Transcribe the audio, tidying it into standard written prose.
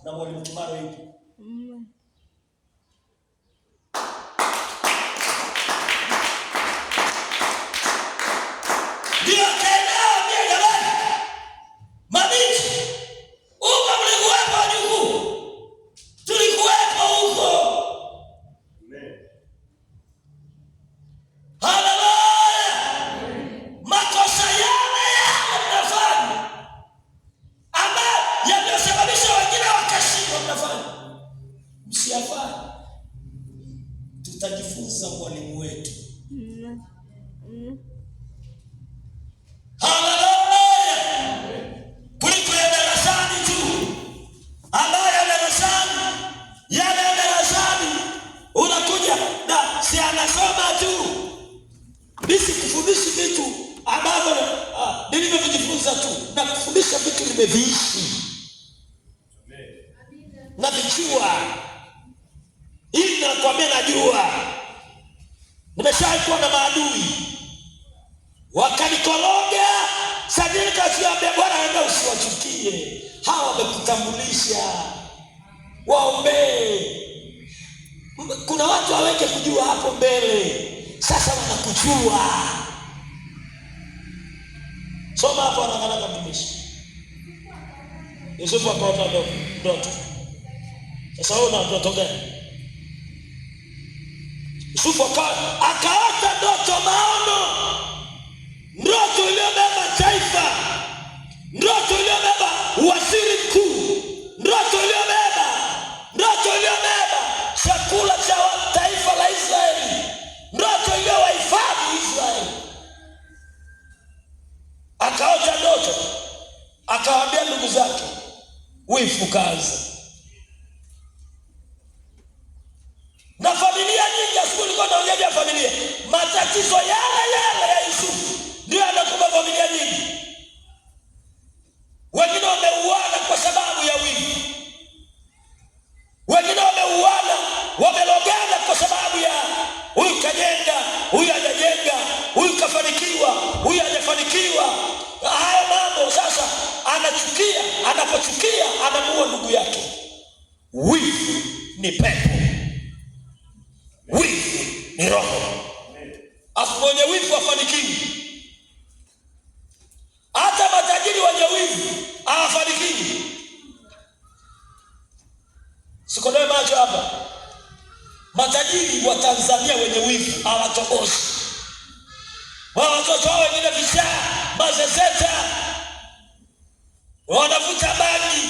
Na mwalimu Kimaro yupo. Ndio akaelewa mie, jamani, mabinti huko mlikuwepo, wajukuu, tulikuwepo huko. Haleluya! Makosa yale yale mnafanya ambayo yaliyosababisha wengine wakashindwa, mnafanya, msiyafanye. Tutajifunza mwalimu wetu. Haleluya! Kuliko ya darasani tu, ambayo ya darasani, yale ya darasani unakuja na si anasoma tu. Mimi sikufundishi vitu ambavyo nilivyovijifunza tu, na kufundisha vitu nimeviishi navijua. Hili nakwambia, najua. Nimeshawahi kuwa na maadui wakanikoroga. Sajili kasiambia Bwana, enda usiwachukie hawa, wamekutambulisha, waombee. Kuna watu haweke kujua hapo mbele, sasa wanakujua. Soma hapo haraka, mtumishi. Yusufu akaota ndoto. Sasa wewe una ndoto gani? Yusufu akaota ndoto, maono, ndoto iliyobeba taifa, ndoto iliyobeba waziri mkuu, ndoto iliyobeba chakula cha taifa la Israeli, ndoto iliyowahifadhi Israeli. Akaota ndoto, akawaambia ndugu zake, wivu kaanza. Na familia nyingi, asubuhi nilikuwa naongea ya familia, matatizo yale yale ya Yusufu ndio yanakumba familia nyingi. Wengine wameuana kwa sababu ya wivu, wengine wameuana, wamelogana kwa sababu ya huyu kajenga, huyu hajajenga, huyu kafanikiwa, huyu hajafanikiwa. Haya mambo sasa, anachukia, anapochukia anamuua ndugu yake. Wivu ni pepo, wivu ni roho. Afu mwenye wivu hafanikiwi. Hata matajiri wenye wivu hawafanikiwi. Sikodoe macho hapa. Matajiri wa Tanzania wenye wivu hawatobozi. Wao watoto wao wengine vichaa, mazezeta, wanavuta bangi.